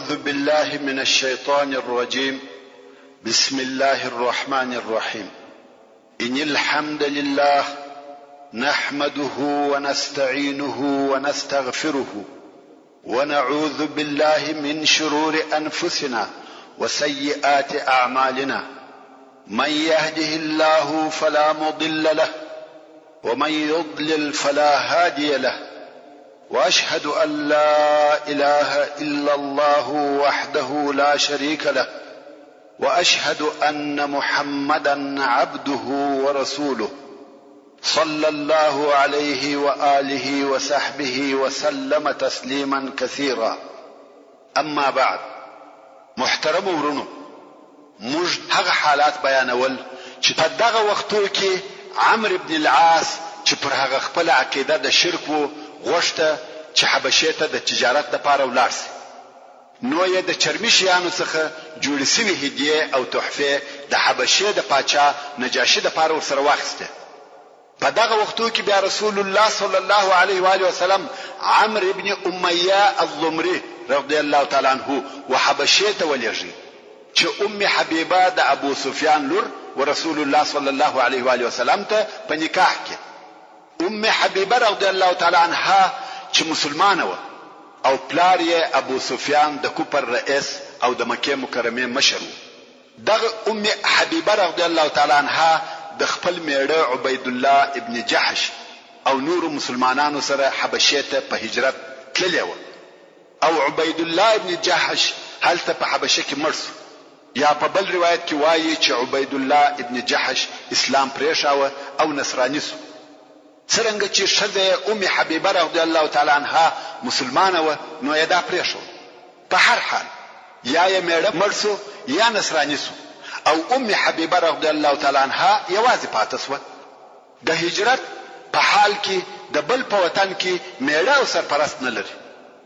أعوذ بالله من الشيطان الرجيم بسم الله الرحمن الرحيم إن الحمد لله نحمده ونستعينه ونستغفره ونعوذ بالله من شرور أنفسنا وسيئات أعمالنا من يهده الله فلا مضل له ومن يضلل فلا هادي له واشهد ان لا اله الا الله وحده لا شريك له واشهد ان محمدا عبده ورسوله صلى الله عليه واله وصحبه وسلم تسليما كثيرا اما بعد محترم ورونو موږ هغه حالات بیانول چې په دغه وختو کې عمرو بن العاص چې پر هغه خپله عقیده د شرک وو غوښته چې حبشې ته د تجارت لپاره ولاړ شي نو یې د چرمي شیانو څخه جوړې شوې هدیې او تحفې د حبشې د پاچا نجاشي لپاره ورسره واخیستې. په دغه وختو کې بیا رسول الله صلی الله علیه و آله وسلم عمرو ابن امیه الضمري رضی الله تعالی عنه و حبشې ته ولېږی چې ام حبیبه د ابو سفیان لور و رسول الله صلی الله علیه و آله وسلم ته په نکاح کې. ام حبیبه رضی الله تعالی عنها چې مسلمانه وه او پلار یې ابو سفیان د کفر رئیس او د مکې مکرمې مشر وو. دغه ام حبیبه رضی الله تعالی عنها د خپل مېړه عبیدالله ابن جحش او نورو مسلمانانو سره حبشې ته په هجرت تللې وه او عبیدالله ابن جحش هلته په حبشه کې مړ شو یا په بل روایت کې وايي چې عبیدالله ابن جحش اسلام پرېښاوه او نصراني شو. څرنګه چې ښځه یې ام حبیبه رضی الله تعالی عنها مسلمانه وه نو یې دا پرېښوده. په هر حال یا یې مېړه مړ شو یا نصراني شو او ام حبیبه رضی الله تعالی عنها یوازې پاته شوه. د هجرت په حال کې د بل په وطن کې مېړه او سرپرست نه لري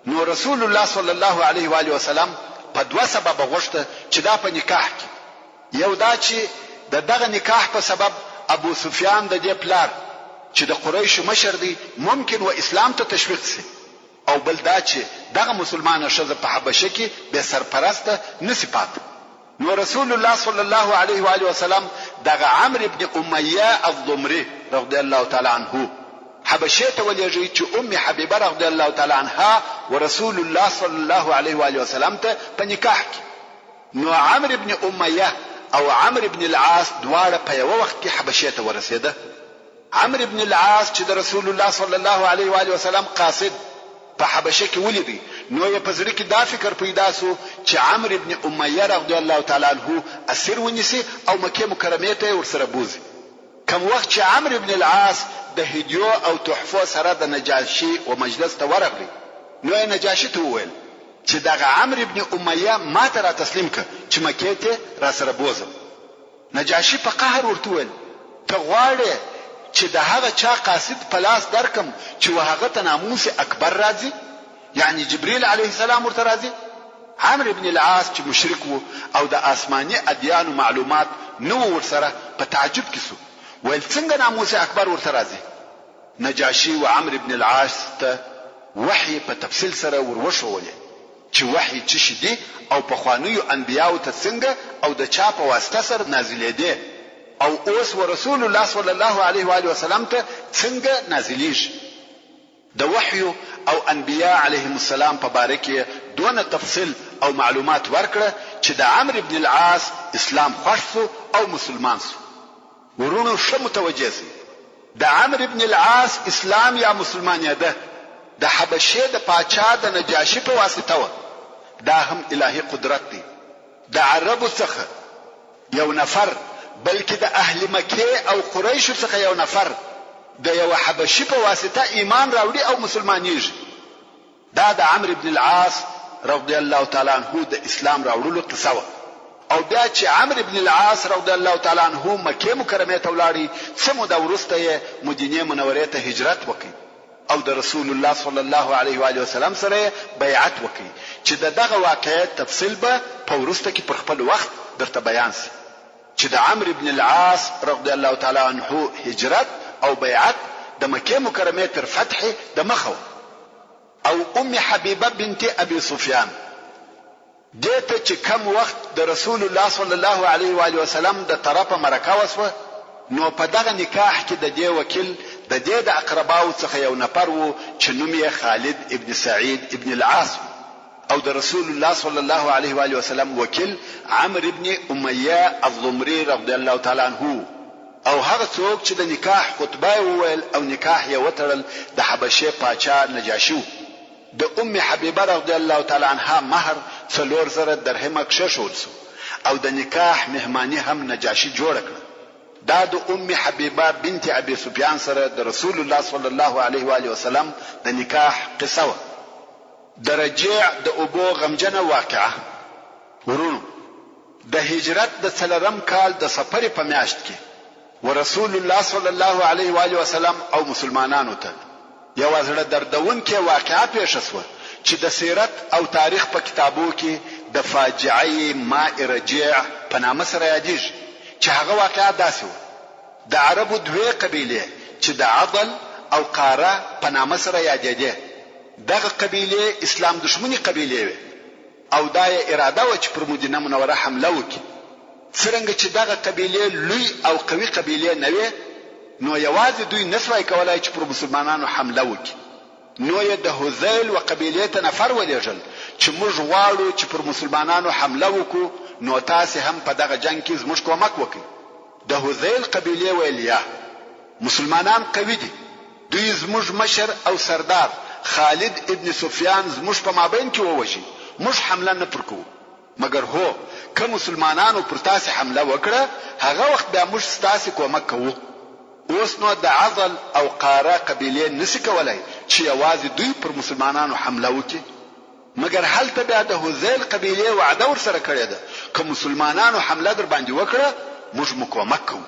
نو رسول الله صلی الله علیه وآله وسلم په دوه سببه غوښته چې دا په نکاح کې یو دا چې د دغه نکاح په سبب ابو سفیان د دې پلار چې د قریشو مشر دی ممکن و اسلام ته تشویق شي او بل دا چې دغه مسلمانه ښځه په حبشه کې بې سرپرسته نه شي پاته نو رسول الله صلی الله علیه و آله وسلم دغه عمرو ابن امیه الضمري رضی الله تعالی عنه حبشې ته ولېږی چې ام حبیبه رضی الله تعالی عنها ورسول الله صلی الله علیه و آله وسلم ته په نکاح کې. نو عمرو بن امیه او عمرو بن العاص دواړه په یوه وخت کې حبشې ته ورسېده. عمرو بن العاص چې د رسول الله صلی الله علیه و آله وسلم قاصد په حبشه کې ولیدی نو یې په زړه کې دا فکر پیدا شو چې عمرو بن امیه رضی الله تعالی عنه اسیر ونیسي او مکې مکرمې ته یې ورسره بوځي. کوم وخت چې عمرو بن العاص د هدیو او تحفو سره د نجاشي و مجلس ته ورغلی نو یې نجاشي ته وویل چې دغه عمرو بن امیه ماته را تسلیم که چې مکې ته راسره بوځم. نجاشي په قهر ورته وویل، ته غواړې چې د هغه چا قاصد په لاس درکړم چې و هغه ته ناموس اکبر راځي؟ یعنې جبریل علیه السلام ورته راځي؟ عمرو بن العاص چې مشرک وو او د آسماني ادیانو معلومات نه وو ورسره په تعجب کې شو، ویل څنګه ناموس اکبر ورته راځي؟ نجاشي و عمرو بن العاص ته وحي په تفصیل سره ور وښوولې چې وحي څه شي دي او پخوانیو انبیاوو ته څنګه او د چا په واسطه سره نازلېدې او اوس و رسول الله صلی الله علیه وآله وسلم ته څنګه نازلېږي. د وحیو او انبیاء علیهم السلام په باره کې یې دونه تفصیل او معلومات ورکړه چې د عمرو بن العاص اسلام خوښ شو او مسلمان شو. وروڼو ښه متوجه شئ! د عمرو بن العاص اسلام یا مسلمانېده د حبشې د پاچا د نجاشي په واسطه وه، دا هم الهي قدرت دی، د عربو څخه یو نفر بلکې د اهل مکې او قریشو څخه یو نفر د یوه حبشي په واسطه ایمان راوړي او مسلمانېږي. دا د عمرو بن العاص رضی الله تعالی عنه د اسلام راوړلو قصه وه او بیا چې عمرو بن العاص رضی الله تعالی عنه مکې مکرمې ته ولاړی څه موده وروسته یې مدینې منورې ته هجرت وکړ او د رسول الله صلی الله علیه و آله وسلم سره یې بیعت وکړ چې د دغه واقعې تفصیل به په وروسته کې پر خپل وخت درته بیان شي چې د عمرو بن العاص رضی الله تعالی عنه هجرت او بیعت د مکې مکرمې تر فتحې د مخه و. او ام حبیبه بنت ابي سفیان. دې ته چې کوم وخت د رسول الله صلی الله علیه و آله وسلم د طرفه مرکه وشوه نو په دغه نکاح کې د دې وکیل د دې د اقرباوو څخه یو نفر وو چې نوم یې خالد ابن سعید ابن العاص وو او د رسول الله صلی الله علیه و آله وسلم وکیل عمرو ابن امیه الضمري رضی الله تعالی عنه وو او هغه څوک چې د نکاح خطبه یې وویل او نکاح یې وتړل د حبشې پاچا نجاشي وو. د ام حبیبه رضی الله تعالی عنها مهر 4000 درهمه کښېښول شو او د نکاح مهماني هم نجاشي جوړه کړه. دا د ام حبیبه بنت ابي سفیان سره د رسول الله صلی الله علیه وآله وسلم د نکاح قصه وه. د رجیع د اوبو غمجنه واقعه. وروڼو! د هجرت د څلورم کال د صفر په میاشت کې ورسول الله صلی الله علیه وآله وسلم او مسلمانانو ته یوه زړه دردونکې واقعه پېښه شوه چې د سیرت او تاریخ په کتابو کې د فاجعه ماء رجیع په نامه سره یادیږي چې هغه واقعه داسې وه، د عربو دوې قبیلې چې د عضل او قاره په نامه سره یادېدې، دغه قبیلې اسلام دښمنې قبیلې وې او دا یې اراده وه چې پر مدینه منوره حمله وکړي. څرنګه چې دغه قبیلې لوی او قوي قبیلې نه وې، نو یوازې دوی نه شوای کولای چې پر مسلمانانو حمله وکړي، نو یې د هذیل و قبیلې ته نفر ولېږل چې موږ غواړو چې پر مسلمانانو حمله وکړو، نو تاسې هم په دغه جنګ کې زموږ کومک وکړئ. د هذیل قبیلې ویل، یا! مسلمانان قوي دي، دوی زموږ مشر او سردار خالد ابن سفیان زموږ په مابین کې ووژي، موږ حمله نه پر کوو. مګر هو، که مسلمانانو پر تاسې حمله وکړه، هغه وخت بیا موږ ستاسې کومک کوو. اوس نو د عضل او قاره قبیلې نه شي کولای چې یوازې دوی پر مسلمانانو حمله وکړي. مګر هلته بیا د هذیل قبیلې وعده ورسره کړې ده، که مسلمانانو حمله درباندې وکړه، موږ مو کومک کوو.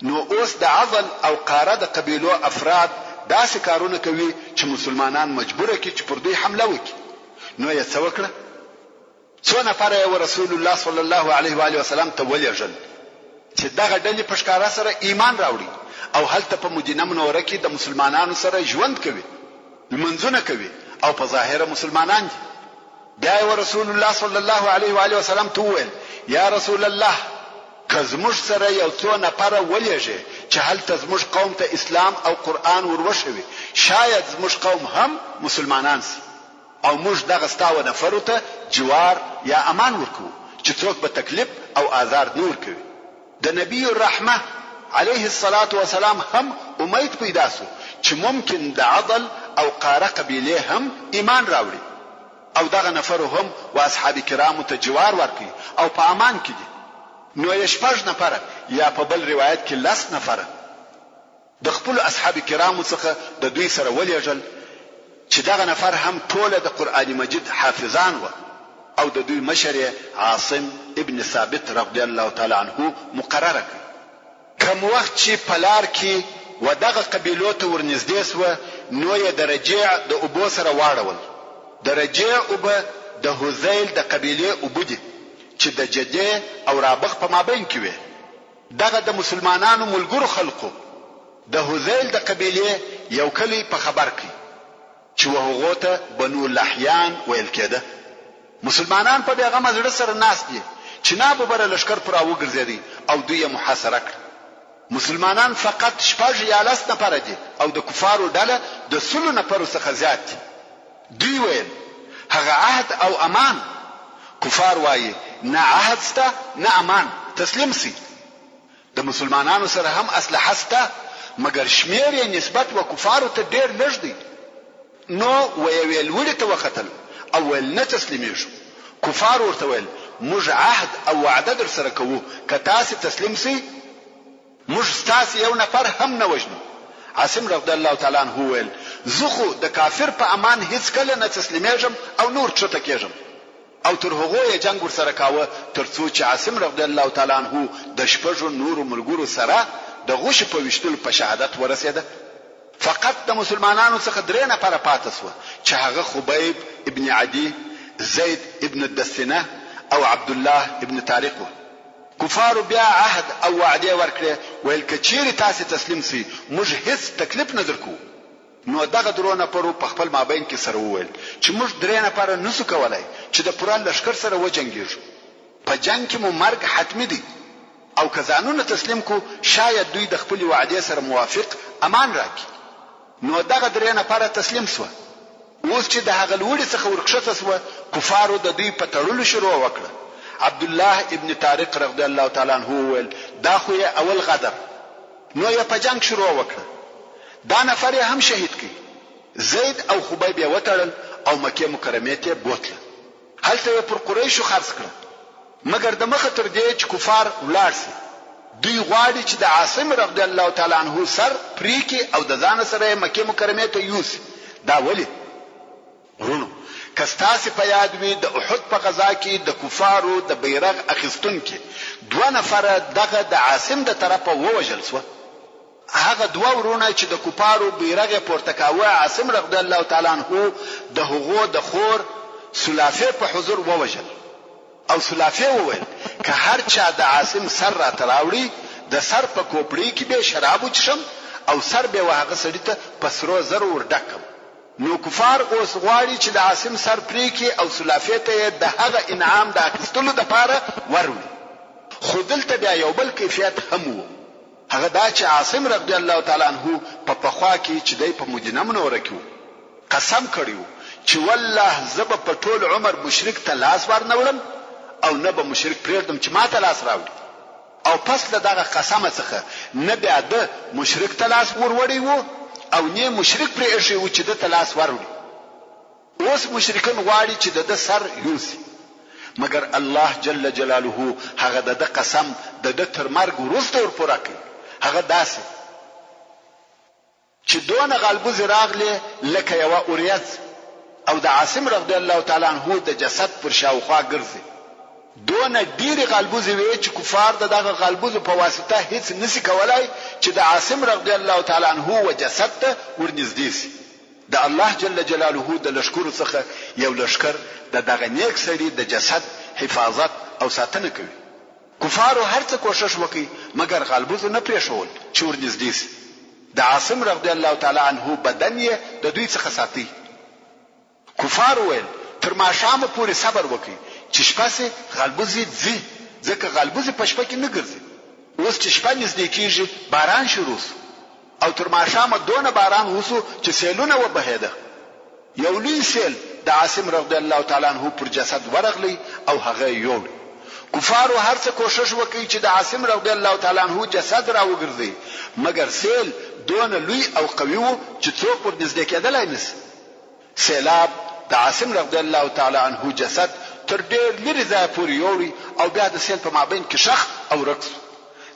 نو اوس د عضل او قاره د قبیلو افراد داسې کارونه کوي چې مسلمانان مجبور کړي چې پر دوی حمله وکړي. نو یې څه وکړه؟ څو نفره یې ورسول الله صلی الله علیه و آله وسلم ته ولېږل چې دغه ډلې په ښکاره سره ایمان راوړي او هلته په مدینه منوره کې د مسلمانانو سره ژوند کوي، لمونځونه کوي او په ظاهره مسلمانان دي. بیا یې ورسول الله صلی الله علیه و آله وسلم ته وویل، یا رسول الله! که زموږ سره یو څو نفره ولېږې چې هلته زموږ قوم ته اسلام او قرآن ور وښوي، شاید زموږ قوم هم مسلمانان شي. او موږ دغه ستا و نفرو ته جوار یا امان ورکوو چې څوک به تکلیف او آزار نه ورکوي. د نبی الرحمة علیه الصلوة والسلام هم امید پیدا شو چې ممکن د عضل او قاره قبیلې هم ایمان راوړي او دغه نفرو هم و اصحاب کرامو ته جوار ورکړ او په امان کې دي نو یې شپږ نفره یا په بل روایت کې لس نفره د خپلو اصحاب کرامو څخه د دوی سره ولېږل چې دغه نفر هم ټوله د قرآن مجید حافظان وه او د دوی مشر یې عاصم ابن ثابت رضی الله تعالی عنه مقرره کړ. کوم وخت چې په لار کې و دغه قبیلو ته ورنږدې شوه نو یې د رجیع د اوبو سره واړول، د رجیع اوبه د هذیل د قبیلې اوبه دي چې د جدې او رابغ په مابین کې وې. دغه د مسلمانانو ملګرو خلقو د هذیل د قبیلې یو کلی په خبر کړ چې و هغو ته بنو لحیان ویل کېده. مسلمانان په بېغمه زړه سره ناست دي چې ناببره لښکر پر راوګرځېدی او دوی یې محاصره کړ. مسلمانان فقط شپږ یا لس نفره دي او د کفارو ډله د سلو نفرو څخه زیات دي. دوی ویل، هغه عهد او امان؟ کفار وايي، نه عهد شته نه امان، تسلیم شئ. د مسلمانانو سره هم اسلحه شته، مګر شمېر یې نسبت و کفارو ته ډېر لږ دی. نو و یوې لوړې ته وختل او ویل، نه تسلیمېږو. کفارو ورته ویل، موږ عهد او وعده درسره کوو، که تاسې تسلیم شئ، موږ ستاسې یو نفر هم نه وژنو. عاصم رضی الله تعالی عنه وویل، زه خو د کافر په امان هیڅکله نه تسلیمېږم او نه ورکښته کېږم. او تر هغو یې جنګ ورسره کاوه تر څو چې عاصم رضی الله تعالی عنه د شپږو نورو ملګرو سره د غشو په ویشتلو په شهادت ورسېده. فقط د مسلمانانو څخه درې نفره پاته شوه چې هغه خبیب ابن عدي، زید ابن الدثنه او عبدالله ابن طارق وه. کفارو بیا عهد او وعدې ورکړې، ویل که چیرې تاسې تسلیم شئ موږ هیڅ تکلیف نه درکوو. نو دغه درو نفرو په خپل مابین کې سره وویل چې موږ درې نفره نه شو کولای چې د پوره لښکر سره وجنګیږو، په جنګ کې مو مرګ حتمي دی او که ځانونه تسلیم کړو شاید دوی د خپلې وعدې سره موافق امان راکړي. نو دغه درې نفره تسلیم شوه. اوس چې د هغه لوړې څخه ورکښته شوه، کفارو د دوی په تړلو شروع وکړه. عبدالله ابن طارق رضی الله تعالی عنه وویل، دا خو یې اول غدر. نو یې په جنګ شروع وکړه. دا نفر یې هم شهید کړ. زید او خبیب یې وتړل او مکې مکرمې ته یې بوتله. هلته یې پر قریشو خرڅ کړه. مګر د مخه تر دې چې کفار ولاړ شي، دوی غواړي چې د عاصم رضی الله تعالی عنه سر پرې کړي او د ځانه سره یې مکې مکرمې ته یوسي. دا ولې؟ وروڼو! که ستاسې په یاد وي د احد په غزا کې د کفارو د بیرغ اخیستونکي دوه نفره دغه د عاصم د طرفه ووژل شوه. هغه دوه وروڼه چې د کفارو بیرغ یې پورته کاوه عاصم رضی الله تعالی عنه د هغو د خور سلافې په حضور ووژل او سلافې وویل که هر چا د عاصم سر راته راوړي د سر په کوپړۍ کې به شراب وچښم او سر به وهغه سړي ته په سرو زرو ور ډک کړم. نو کفار اوس غواړي چې د عاصم سر پرې کړي او سلافې ته یې د هغه انعام د اخیستلو لپاره وروړي. خو دلته بیا یو بل کیفیت هم وو، هغه دا چې عاصم رضی الله تعالی عنه په پخوا کې چې دی په مدینه منوره کې وو، قسم کړی وو چې والله زه به په ټول عمر مشرک ته لاس ورنه وړم او نه به مشرک پرېږدم چې ماته لاس راوړي. او پس له دغه قسمه څخه نه بیا ده مشرک ته لاس ور وړی وو او نۀ مشرک پرې ایښی وو چې ده ته لاس وروړي. اوس مشرکین غواړي چې د ده سر یوسي مګر الله جل جلاله هغه د ده قسم د ده تر مرګ وروسته ور پوره کړ، هغه داسې. چې دونه غالبوزې راغلې لکه یوه اوریځ او د عاصم رضی الله تعالی عنه د جسد پر شاوخوا ګرځي. دونه ډېرې غالبوزې وې چې کفار د دغه غالبوزو په واسطه هیڅ نشي کولای چې د عاصم رضی الله تعالی عنه و جسد ته ورنږدې شي. د الله جل جلاله د لښکرو څخه یو لښکر د دغه نیک سړي د جسد حفاظت او ساتنه کوي. کفارو هر څه کوښښ وکړ مګر غالبوزو نه پرېښول چې ورنږدې شي. د عاصم رضی الله تعالی عنه بدن یې د دوی څخه ساتی. کفارو ویل، تر ماښامه پورې صبر وکړئ چې شپه شي غالبوزي ځي، ځکه غالبوزي په شپه کې نه ګرځي. اوس چې شپه نږدې کېږي باران شروع شو او تر ماښامه دونه باران وشو چې سیلونه وبهېده. یو لوی سیل د عاصم رضی الله تعالی عنه پر جسد ورغلی او هغه یې یوړ. کفارو هر څه کوښښ وکړ چې د عاصم رضی الله تعالی عنه جسد راوګرځوي، مګر سیل دونه لوی او قوي وو چې څوک ورنږدې کېدلای نه شي. سیلاب د عاصم رضی الله تعالی عنه جسد تر ډېر لرې ځایه پورې یوړ او بیا د سیل په مابین کې ښخ او ورک شو.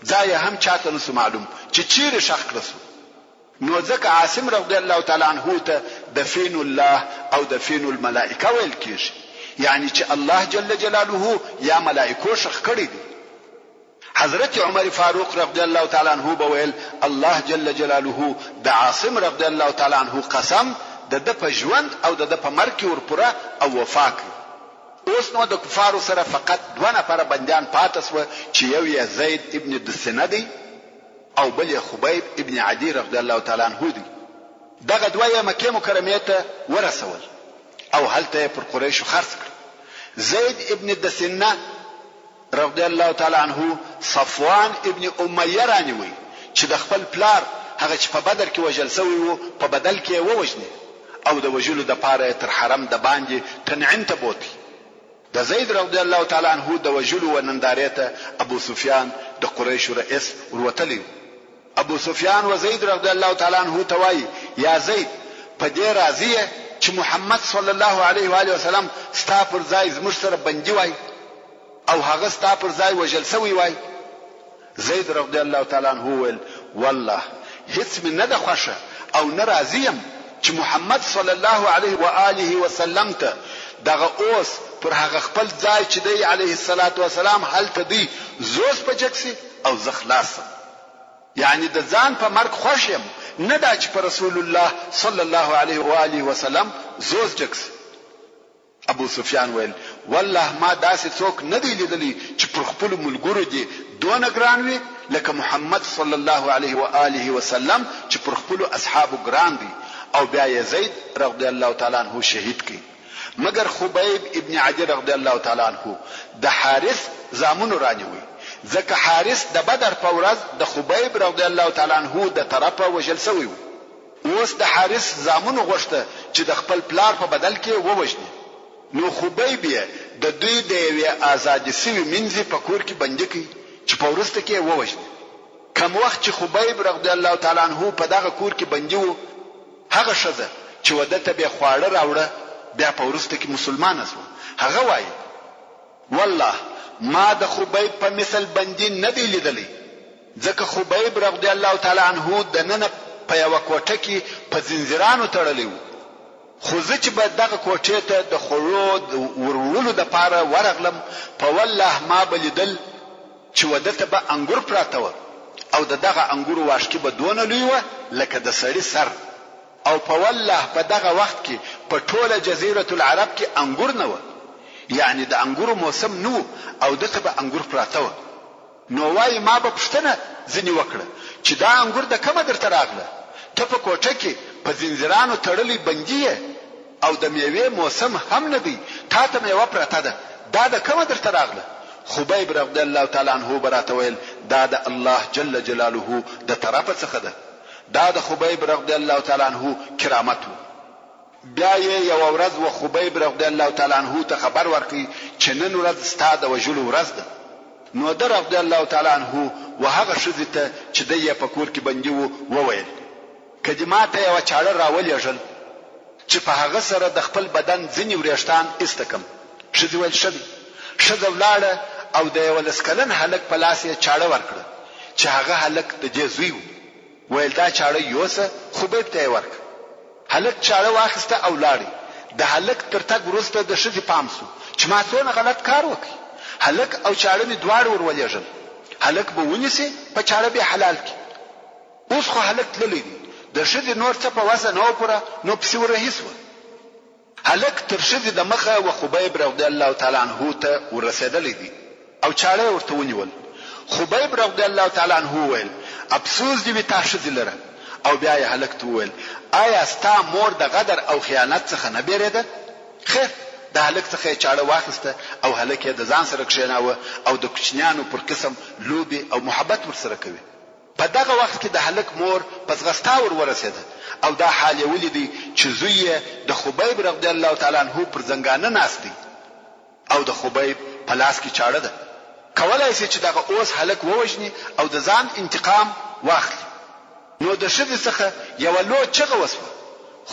ځای یې هم چاته نه شو معلوم چې چیرې ښخ کړه شو. نو ځکه عاصم رضی الله تعالی عنه ته دفین الله او دفین الملائکه ویل کیږي، یعنی چې الله جل جلاله یا ملائکو ښخ کړی دی. حضرت عمر فاروق رضی الله تعالی عنه به ویل، الله جل جلاله د عاصم رضی الله تعالی عنه قسم د ده په ژوند او د ده په مرګ کې ور پوره او وفا کړ. اوس نو د کفارو سره فقط دوه نفره بندیان پاته شوه چې یو یې زید ابن دثنه دی، او بل یې خبیب ابن عدی رضی الله تعالی عنه دی، دغه دوه یې مکې مکرمې ته ورسول او هلته یې پر قریشو خرڅ کړ. زید ابن دثنه رضی الله تعالی عنه صفوان ابن امیه رانیوی چې د خپل پلار هغه چې په بدر کې وژل شوی وو په بدل کې یې ووژني او د وژلو دپاره یې تر حرم دباندې تنعیم ته بوتی. د زید رضی الله تعالی عنه د وژلو و نندارې ته ابو سفیان د قریشو رئیس وروتلی وو. ابو سفیان و زید رضی الله تعالی عنه ته وایي، یا زید! په دې راضي یې چې محمد صلی الله علیه و آله وسلم ستا پر ځای زموږ سره بندي وای او هغه ستا پر ځای وژل شوی وای؟ زید رضی الله تعالی عنه وویل، والله هیڅ مې نه ده خوښه او نه راضي یم چې محمد صلی الله علیه و آله وسلم ته دغه اوس پر هغه خپل ځای چې دی علیه الصلوة والسلام هلته دی زوز په جګ شي او زه خلاص شم. یعنې د ځان په مرګ خوښ یم نه دا چې په رسول الله صلی الله علیه و آله وسلم زوز جګ شي. ابو سفیان ویل، والله ما داسې څوک نه دی لیدلی چې پر خپلو ملګرو دې دونه ګران وي لکه محمد صلی الله علیه و آله وسلم چې پر خپلو اصحابو ګران دی. او بیا یې زید رضی الله تعالی عنه شهید کړ. مګر خبیب ابن عدی رضی الله تعالی عنه د حارث زامنو رانیوی، ځکه حارث د بدر په ورځ د خبیب رضی الله تعالی عنه د طرفه وژل شوی وو. اوس د حارث زامنو غوښته چې د خپل پلار په بدل کې یې ووژني، نو خبیب یې د دوی د یوې آزادې شوې مینځې په کور کې بندي کړ چې په وروسته کې یې ووژني. کوم وخت چې خبیب رضی الله تعالی عنه په دغه کور کې بندي وو، هغه ښځه چې و ده ته بې خواړه راوړه بیا په وروسته کې مسلمانه شوه، هغه وايي، والله ما د خبیب په مثل بندي نه دی لیدلی، ځکه خبیب رضی الله تعالی عنه دننه په یوه کوټه کې په ځنځیرانو تړلی وو، خو زه چې به دغه کوټې ته د خوړو د ور وړلو دپاره ورغلم، په والله ما به لیدل چې و ده ته به انګور پراته وه او د دغه انګورو واښکي به دونه لوی وه لکه د سړي سر او په والله په دغه وخت کې په ټوله جزیرة العرب کې انګور نه وه یعنې د انګورو موسم نه وو او ده ته به انګور پراته وه نو وایي ما به پوښتنه ځنې وکړه چې دا انګور د کومه درته راغله ته په کوټه کې په ځنځیرانو تړلی بندي یې او د مېوې موسم هم نه دی، تاته مېوه پرته ده، دا د کومه درته راغله؟ خبیب رضی الله تعالی عنه به راته ویل، دا د الله جل جلاله د طرفه څخه ده. دا د خبیب رضی الله تعالی عنه کرامت وو. بیا یې یوه ورځ و خبیب رضی الله تعالی عنه ته خبر ورکړ چې نن ورځ ستا د وژلو ورځ ده. نو ده رضی الله تعالی عنه و هغه ښځې ته چې دی یې په کور کې بندي وو وویل، که دې ماته یوه چاړه راولېږل چې په هغه سره د خپل بدن ځینې ورېښتان ایسته کړم. ښځې ویل ښه دی. ښځه ولاړه او د یوه لس کلن هلک په لاس یې چاړه ورکړه چې هغه هلک د دې زوی و. ویل دا چاړه یوسه خبیب ته یې ورکړه. هلک چاړه واخیسته او لاړی. د هلک تر تګ وروسته د ښځې پام شو چې ما څونه غلط کار وکړ. هلک او چاړه مې دواړه ور ولېږل. هلک به ونیسي په چاړه به یې حلال کړي. اوس خو هلک تللی دی. د ښځې نور څه په وسه نه وه پوره نو پسې ور رهي شوه. هلک تر ښځې د مخه و خبیب رضی الله تعالی عنه ته ور رسېدلی دی او چاړه یې ورته ونیول. خبیب رضی الله تعالی عنه وویل، افسوس دې وي تا ښځې لره. او بیا یې هلک ته وویل، آیا ستا مور د غدر او خیانت څخه نه بېرېده؟ خیر، د هلک څخه یې چاړه واخیسته او هلک یې د ځان سره کښېناوه او د کوچنیانو پر قسم لوبې او محبت ورسره کوي. په دغه وخت کې د هلک مور په ځغستا ور ورسېده او دا حال یې ولیدی چې زوی یې د خبیب رضی الله تعالی عنه پر زنګانه ناست دی او د خبیب په لاس کې چاړه ده، کولای شي چې دغه اوس هلک ووژني او د ځان انتقام واخلي. نو د ښځې څخه یوه لو چغه وشوه،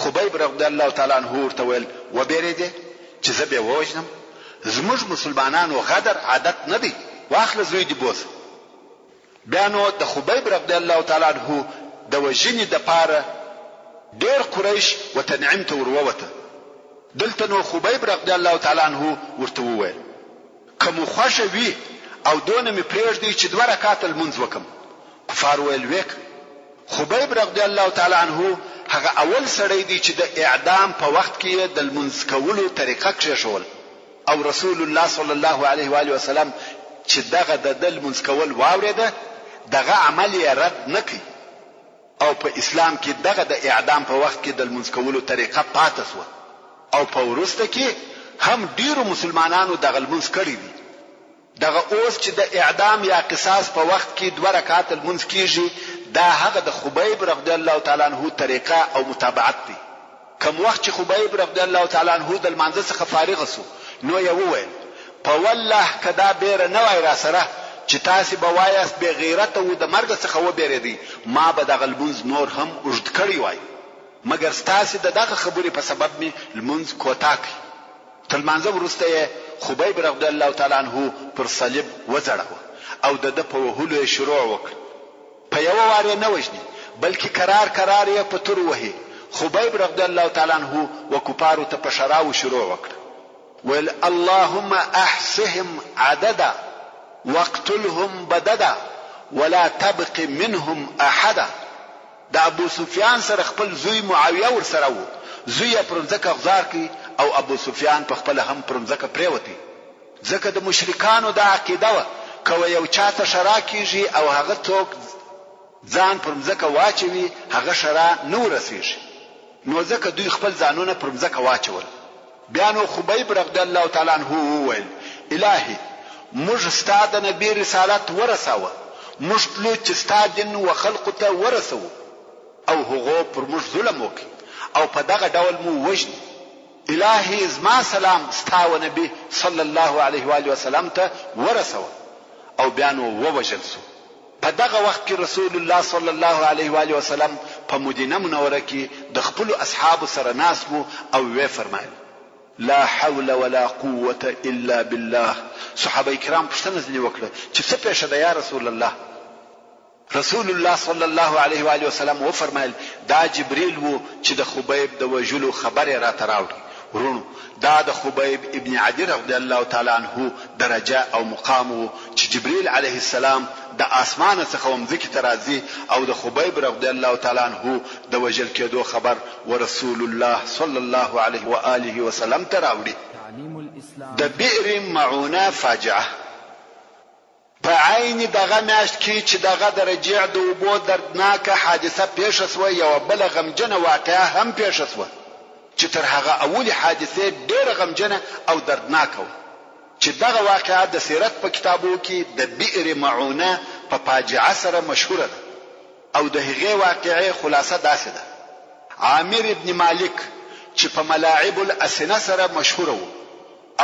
خبیب رضی الله تعالی عنه ورته ویل، وبېرېدې چې زه بې ووژنم؟ زموږ مسلمانانو غدر عادت نه دی، واخله زوی دې بوځه. بیا نو د خبیب رضی الله تعالی عنه د وژنې دپاره ډېر قریش و تنعیم ته ور ووته، دلته نو خبیب رضی الله تعالی عنه ورته وویل، که مو خوښه وي او دونه مې پرېږدئ چې دوه رکعته لمونځ وکړم، کفارو ویل ویې کړه. خبیب رضی الله تعالی عنه هغه اول سړی دی چې د اعدام په وخت کې یې د لمونځ کولو طریقه کښېښول. او رسول الله صلی الله علیه وآله وسلم چې دغه د ده لمونځ کول واورېده دغه عمل یې رد نه کړ او په اسلام کې دغه د اعدام په وخت کې د لمونځ کولو طریقه پاته شوه او په وروسته کې هم ډېرو مسلمانانو دغه لمونځ کړی دی. دغه اوس چې د اعدام یا قصاص په وخت کې دوه رکعته لمونځ کیږي دا هغه د خبیب رضی الله تعالی عنه طریقه او متابعت دی. کوم وخت چې خبیب رضی الله تعالی عنه د لمانځه څخه فارغ شو نو یې وویل، په والله که دا بیره نه وای راسره چې تاسې به وایاست بې غیرته وو د مرګه څخه وبیریدی ما به دغه لمونځ نور هم اوږد کړی وای مګر ستاسې ددغه خبرې په سبب مې لمونځ کوتاه کړ. تر لمانځه وروسته یې خبیب رضی الله تعالی عنه پر صلیب وځړاوه او د ده په وهلو یې شروع وکړه. په یوه وار یې نه وژني، بلکې کرار کرار یې په تورو وهي. خبیب رضی الله تعالی عنه و کفارو ته په ښراوو شروع وکړه، ویل، اللهم احصهم عددا واقتلهم بددا ولا تبق منهم احدا. د ابوسفیان سره خپل زوی معاویه ورسره وو، زوی یې پر مځکه غزار کړ او ابوسفیان په خپله هم پر مځکه پرېوتی، ځکه د مشرکانو دا عقیده وه که و یو چا ته ښرا کیږي او هغه څوک ځان پر مځکه واچوي هغه ښرا نه ورسیږي. نو ځکه دوی خپل ځانونه پر مځکه واچول. بیا نو خبیب رضی الله تعالی عنه وویل، الهي! موږ ستا د نبي رسالت ورساوه، موږ تلو چې ستا دین و خلقو ته ورسوو او هغو پر موږ ظلم وکړ او په دغه ډول مو وژني. الهي! زما سلام ستا و نبي صلی الله علیه وآله وسلم ته ورسوه. او بیا نو ووژل شو. په دغه وخت کې رسول الله صلی الله علیه وآله وسلم په مدینه منوره کې د خپلو اصحابو سره ناست وو او ویې فرمایل، لا حول ولا قوة الا بالله، صحابه کرام پوښتنه ځنې وکړه چې څه پېښه ده یا رسول الله؟ رسول الله صلی الله علیه وآله وسلم وفرمایل، دا جبریل وو چې د خبیب د وژلو خبر یې راته راوړی. وروڼو! دا د خبیب ابن عدی رضی الله تعالی عنه درجه او مقام وو چې جبریل علیه السلام د آسمانه څخه و مځکې ته راځي او د خبیب رضی الله تعالی عنه د وژل کیدو خبر ورسول الله صلی الله علیه وآله وسلم ته راوړي. د بئر معونه فاجعه. په عین دغه میاشت کې چې دغه د رجیع د اوبو دردناکه حادثه پېښه شوه یوه بله غمجنه واقعه هم پېښه شوه چې تر هغه اولې حادثې ډېره غمجنه او دردناکه وه چې دغه واقعه د سیرت په کتابو کې د بئر معونه په فاجعه سره مشهوره ده او د هغې واقعې خلاصه داسې ده، عامر ابن مالک چې په ملاعب الاسنه سره مشهوره وو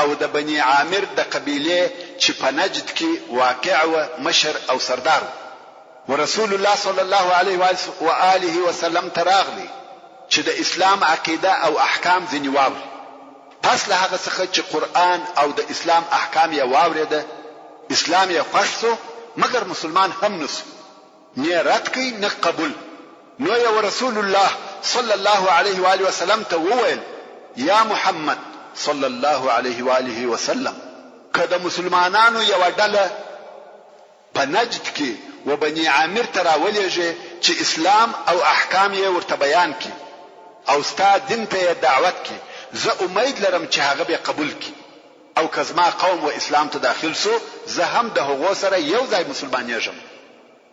او د بني عامر د قبیلې چې په نجد کې واقع وه مشر او سردار وو ورسول الله صلی الله علیه و آله وسلم ته راغلی چې د اسلام عقیده او احکام ځینې واوري. پس له هغه څخه چې قرآن او د اسلام احکام یې واورېده اسلام یې خوښ شو مګر مسلمان هم نه شو. نۀ رد کړ نۀ قبول، نو يې ورسول الله صلی الله علیه وآله وسلم ته وويل، يا محمد صلی الله علیه وآله وسلم! که د مسلمانانو يوه ډله په نجد کې و بني عامر ته راولېږې چې اسلام او احکام يې ورته بيان کړي او ستا دين ته يې دعوت کړي، زه اميد لرم چې هغه بۀ قبول کړي او که زما قوم و اسلام ته داخل شو زه هم د هغو سره يو ځای مسلمانېږم.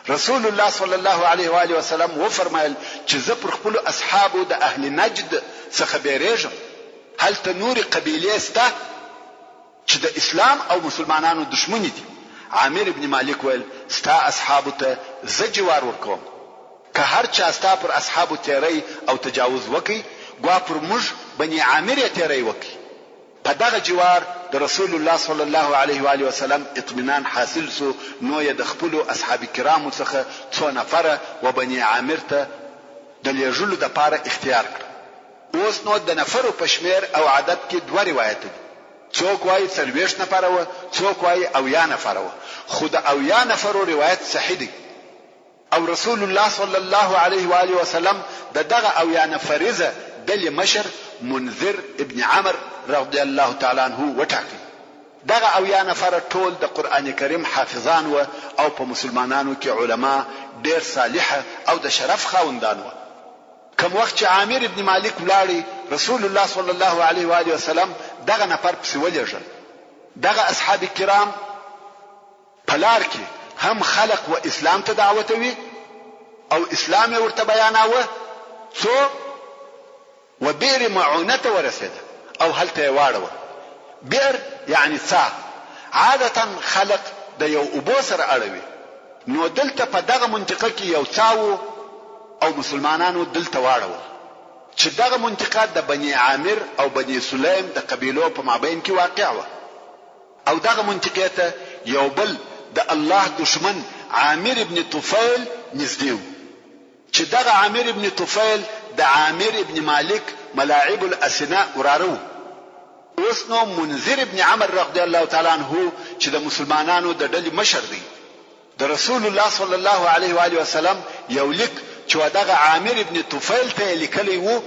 رسول الله صلی الله علیه و آله وسلم وفرمایل چې زه پر خپلو اصحابو د اهل نجد څخه بیریږم، هلته نورې قبیلې شته چې د اسلام او مسلمانانو دښمنې دي. عامر ابن مالک ویل، ستا اصحابو ته زه جوار ورکوم، که هر چا ستا پر اصحابو تیری او تجاوز وکړ، ګوا پر موږ بني عامر یې تیری وکړ. په دغه جوار د رسول الله صلی الله علیه وآله وسلم اطمینان حاصل شو، نو یې د خپلو اصحاب کرامو څخه څو نفره و بني عامر ته د لېږلو دپاره اختیار کړه. اوس نو د نفرو په شمېر او عدد کې دوه روایته دي، څوک وایي 40 نفره وه، څوک وایي 70 نفره وه، خو د 70 نفرو روایت صحیح دی. او رسول الله صلی الله علیه و آله وسلم د دغه 70 نفریزه ډلې مشر منذر ابن عمرو رضی الله تعالی عنه وټاکئ. دغه 70 نفره ټول د قرآن کریم حافظان وه او په مسلمانانو کې علما، ډېر صالح او د شرف خاوندان وه. کوم وخت چې عامر ابن مالک ولاړی رسول الله صلی الله علیه و آله وسلم دغه نفر پسې ولېږل. دغه اصحاب کرام په لار کې هم خلق و اسلام ته دعوتوي او اسلام یې ورته بیاناوه څو و بئر معونه ته ورسېده او هلته یې واړول. بئر یعنی څاه. عادتا خلق د یو اوبو سره اړوي نو دلته په دغه منطقه کې یو څاه وو او مسلمانانو دلته واړول چې دغه منطقه د بني عامر او بني سلیم د قبیلو په مابین کې واقع وه. او دغه منطقې ته یو بل د الله دښمن عامر ابن طفیل نږدې وو چې دغه عامر ابن طفیل د عامر ابن مالک ملاعب الاسنه وراره وو. اوس نو منذر ابن عمرو رضی الله تعالی عنه چې د مسلمانانو د ډلې مشر دی د رسول الله صلی الله علیه و آله وسلم یو لیک چې ودغه عامر ابن طفیل ته یې لیکلی وو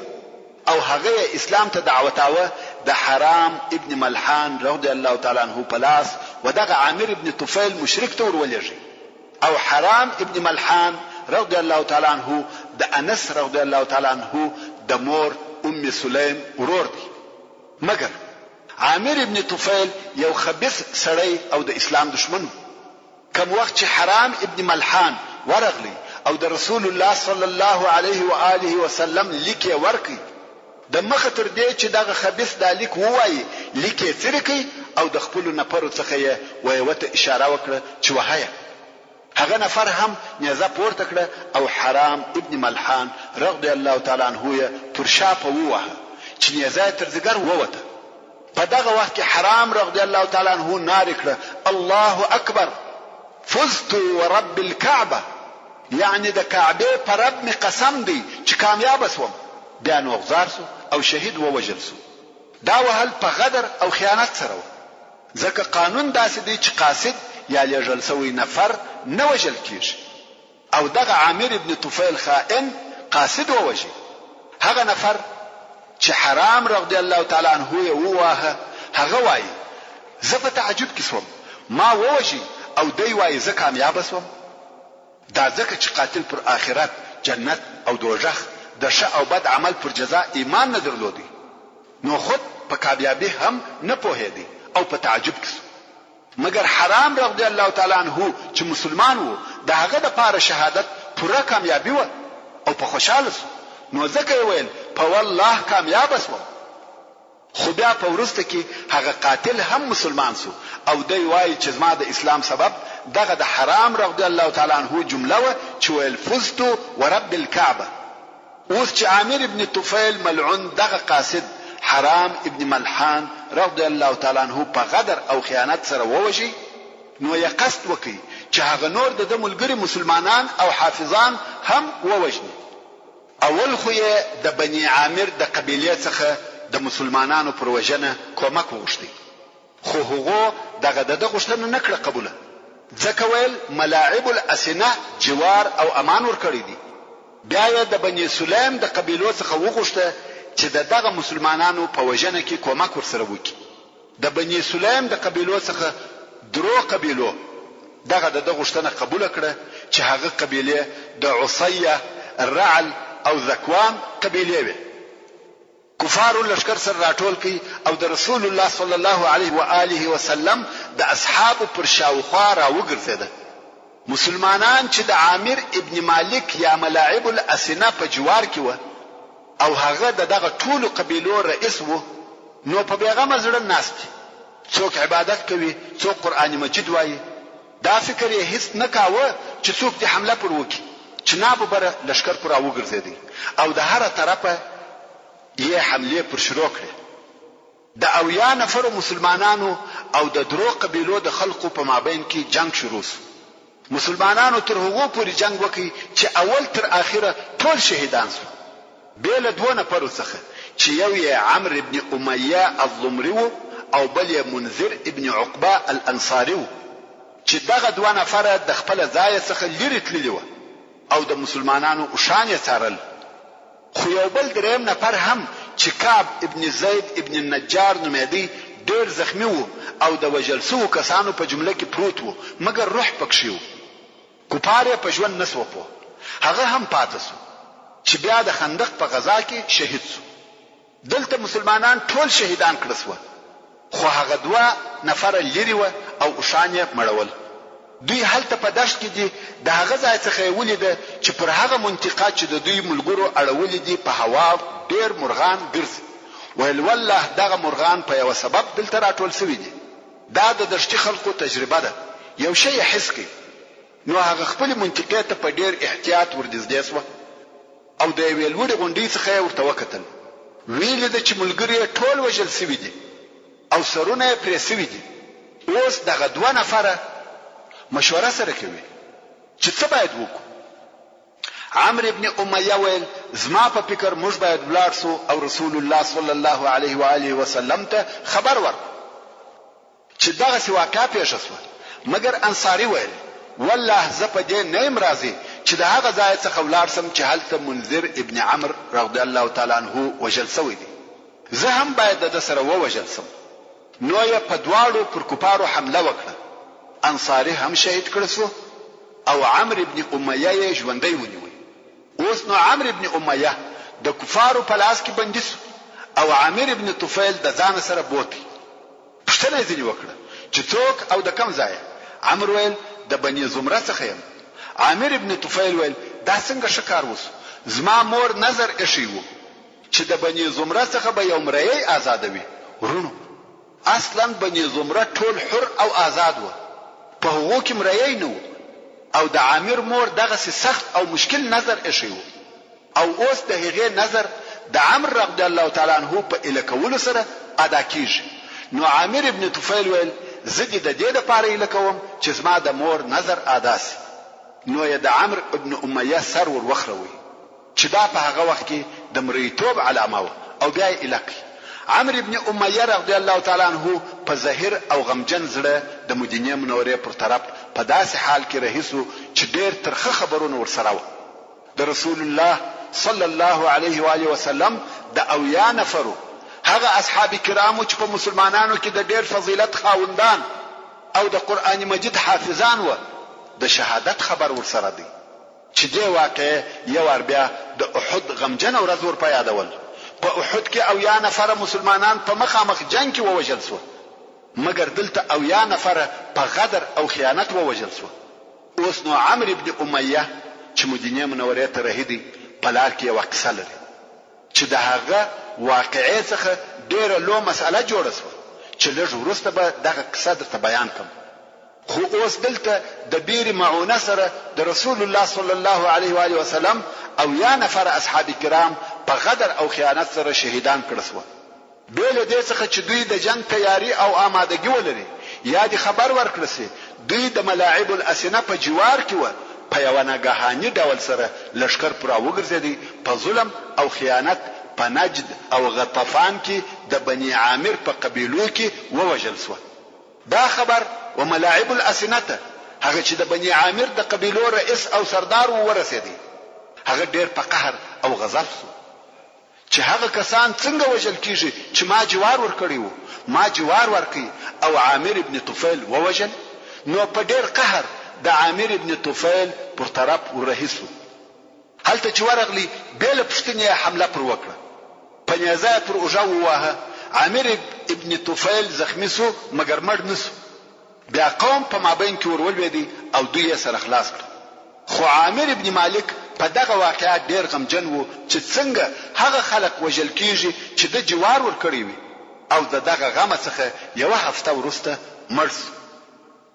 او هغه یې اسلام ته دعوتاوه د حرام ابن ملحان رضی الله تعالی عنه په لاس ودغه عامر ابن طفیل مشرک ته ورولېږی او حرام ابن ملحان رضی الله تعالی عنه د انس رضی الله تعالی عنه د مور ام سلیم ورور دی. مګر عامر ابن طفیل یو خبیث سړی او د اسلام دښمن وو. کوم وخت چې حرام ابن ملحان ورغلی او د رسول الله صلی الله علیه و آله وسلم لیک یې ورکړ. د مخه تر دې چې دغه خبیث دا لیک ووایي، لیک یې څیرې کړ او د خپلو نفرو څخه یې و یوه ته اشاره وکړه چې وهه یې. هغه نفر هم نیزه پورته کړه او حرام ابن ملحان رضی الله تعالی عنه یې پر شا په وواهه چې نیزه یې تر ځیګر ووته. په دغه وخت کې حرام رضی الله تعالی عنه نارې کړه، الله اکبر! فزت ورب الکعبة یعنې د کعبې په رب مې قسم دی چې کامیابه شوم. بیا نو غزار شو او شهید ووژل شو. دا وهل په غدر او خیانت سره وه. ځکه قانون داسې دی چې قاصد یا لېږل شوی نفر نه وژل کېږي او دغه عامر ابن طفیل خائن قاصد ووژی. هغه نفر چې حرام رضی الله تعالی عنه یې وواهه هغه وایي، زه په تعجب کې شوم، ما ووژی او دی وایي زه کامیابه شوم؟ دا ځکه چې قاتل پر آخرت، جنت او دوږخ، د ښه او بد عمل پر جزا ایمان نه درلودی. نو خود په کامیابي هم نه پوهېدی او په تعجب کې شو. مګر حرام رضی الله تعالی عنه چې مسلمان وو د هغه د پاره شهادت پوره کامیابي وه او په خوشحاله شو نو ځکه یې ویل په والله کامیابه شوم. خو بیا په وروسته کې هغه قاتل هم مسلمان شو او دی وایي چې زما د اسلام سبب دغه د حرام رضی الله تعالی عنه جمله وه چې ویل فزت ورب الکعبة. اوس چې عامر ابن طفیل ملعون دغه قاصد حرام ابن ملحان رضی الله تعالی عنه په غدر او خیانت سره ووژی نو یې قصد وکړ چې هغه نور د ده ملګري مسلمانان او حافظان هم ووژني. اول خو یې د بني عامر د قبیلې څخه د مسلمانانو پر وژنه کومک وغوښتی. خو هغو دغه دده غوښتنه نه کړه قبوله، ځکه ویل ملاعب الاسنه جوار او امان ورکړی دی. بیا یې د بني سلیم د قبیلو څخه وغوښته چې د دغه مسلمانانو په وژنه کې کومک ورسره وکړي. د بني سلیم د قبیلو څخه درو قبیلو دغه دده غوښتنه قبوله کړه چې هغه قبیلې د عصیه، رعل او ذکوان قبیلې وې. کفارو لښکر سره راټول کړ او د رسول الله صلی الله علیه و آله وسلم د اصحابو پر شاوخوا راوګرځېده. مسلمانان چې د عامر ابن مالک یا ملاعب الاسنه په جوار کې وه او هغه د دغه ټولو قبیلو رئیس وو نو په بېغمه زړه ناست دي، څوک عبادت کوي، څوک قرآن مجید وایي، دا فکر یې هیڅ نه کاوه چې څوک دې حمله پر وکړي چې ناببره لښکر پر راوګرځېدی او د هره طرفه یې حملې پر شروع کړې. د 70 نفرو مسلمانانو او د درو قبیلو د خلقو په مابین کې جنګ شروع شو. مسلمانانو تر هغو پورې جنګ وکړ چې اول تر اخره ټول شهیدان شول. بې له دوو نفرو څخه چې یو یې عمرو ابن امیه الضمري وو او بل یې منذر ابن عقبه الانصاري وو چې دغه دوه نفره د خپله ځایه څخه لیرې تللي وه او د مسلمانانو اوښان یې څارل. خو یو بل دریم نفر هم چې کعب ابن زید ابن النجار نومېدی ډېر زخمي وو او د وژل شوو کسانو په جمله کې پروت وو مګر روح پکښې وو. کفار یې په ژوند نه شوه پوه، هغه هم پاته شو چې بیا د خندق په غزا کې شهید شو. دلته مسلمانان ټول شهیدان کړه شوه، خو هغه دوه نفره لیرې وه او اوښان یې مړول. دوی هلته په دښت کې دي، د هغه ځای څخه یې ولیده چې پر هغه منطقه چې د دوی ملګرو اړولي دي په هوا ډېر مرغان ګرځي. ویل والله دغه مرغان په یوه سبب دلته راټول شوي دي. دا د دښتي خلقو تجربه ده، یو شی یې حس کړ، نو هغه خپلې منطقې ته په ډېر احتیاط ورنږدې شوه او د یوې لوړې غونډۍ څخه یې ورته وکتل، ویې لیده چې ملګري یې ټول وژل شوي دي او سرونه یې پرې شوي دي، اوس دغه دوه نفره مشوره سره کوي چې څه باید وکړو؟ عمرو ابن امیه ویل، زما په فکر موږ باید ولاړ شو او رسول الله صلی الله علیه و آله وسلم ته خبر ورکړو چې دغسې واقعه پېښه شوه، مګر انصاري ویل، والله زه په دې نه یم راضي چې د هغه ځایه څخه ولاړ شم چې هلته منذر ابن عمرو رضی الله تعالی عنه وژل شوی دی، زه هم باید د ده سره ووژل شم. نو یې په دواړو پر کفارو حمله وکړه، انصاري هم شهید کړل شو او عمرو ابن امیه یې ژوندی ونیوی. اوس نو عمرو ابن امیه د کفارو په لاس کې بندي شو او عامر ابن طفیل د ځانه سره بوتی. پوښتنه یې ځینې وکړه چې څوک او د کوم ځایه؟ عمرو ویل، د بني ضمره څخه یم. عامر ابن طفیل ویل، دا څنګه ښه کار وشو؟ زما مور نذر ایښی وو. چې د بني زمره څخه به یو مریی آزادوي. وروڼو! اصلاً بني زمره ټول حر او آزاد وه، په هغو کې مریی نه وو او د عامر مور دغسې سخت او مشکل نذر ایښی وو او اوس د هغې نذر د عمرو رضی الله تعالی عنه په ایله کولو سره ادا کیږي، نو عامر ابن طفیل ویل، زه دې د دې لپاره ایله کوم چې زما د مور نذر ادا شي، نو یې د عمرو ابن امیه سر ور وخروی. چې دا په هغه وخت کې د مرییتوب علامه وه او بیا یې ایله کړ. عمرو بن امیه رضی الله تعالی عنه په زهیر او غمجن زړه د مدینې منورې پر طرف په داسې حال کې رهي شو چې ډېر ترخه خبرونه ورسره وه. د رسول الله صلی الله علیه و آله وسلم د 70 نفرو هغه اصحاب کرامو چې په مسلمانانو کې د ډېر فضیلت خاوندان او د قرآن مجید حافظان وه، د شهادت خبر ورسره دی. چې دې واقعې یو وار بیا د احد غمجنه ورځ ور په یادول. په احد کې 70 نفره مسلمانان په مخامخ جنګ کې ووژل شوه، مګر دلته 70 نفره په غدر او خیانت ووژل شوه. اوس نو عمرو بن امیه چې مدینې منورې ته رهي دی، په لار کې یوه قصه لري، چې د هغه واقعې څخه ډېره لو مسئله جوړه شوه، چې لږ وروسته به دغه قصه درته بیان کړم. خو اوس دلته د بیر معونه سره د رسول الله صلی الله علیه و آله وسلم 70 نفره اصحاب کرام په غدر او خیانت سره شهیدان کړه شوه. بې له دې څخه چې دوی د جنګ تیاري او آمادګي ولري یا دې خبر ورکړه شي، دوی د ملاعب الاسنه په جوار کې وه، په یوه ناګهاني ډول سره لښکر پر راوګرځېدی، په ظلم او خیانت په نجد او غطفان کې د بني عامر په قبیلو کې ووژل شوه. دا خبر و ملاعب الاسنه ته، هغه چې د بني عامر د قبیلو رئیس او سردار وو، ورسېدی. هغه ډېر په قهر او غضب شو چې هغه کسان څنګه وژل کېږي چې ما جوار ورکړی وو، ما جوار ورکړ او عامر ابن طفیل ووژل، نو په ډېر قهر د عامر ابن طفیل پر طرف ورهي شو. هلته چې ورغلی، بې له پوښتنې یې حمله پر وکړه. په نېزه یې پر اوږه وواهه، عامر ابن طفیل زخمي شو، مګر مړ نه شو. بیا قوم په مابین کې ور ولوېدی او دوی یې سره خلاص کړل. خو عامر ابن مالک په دغه واقعه ډېر غمجن و چې څنګه هغه خلک وژل کېږي چې ده جوار ورکړی وي او د دغه غمه څخه یوه هفته وروسته مړ شو.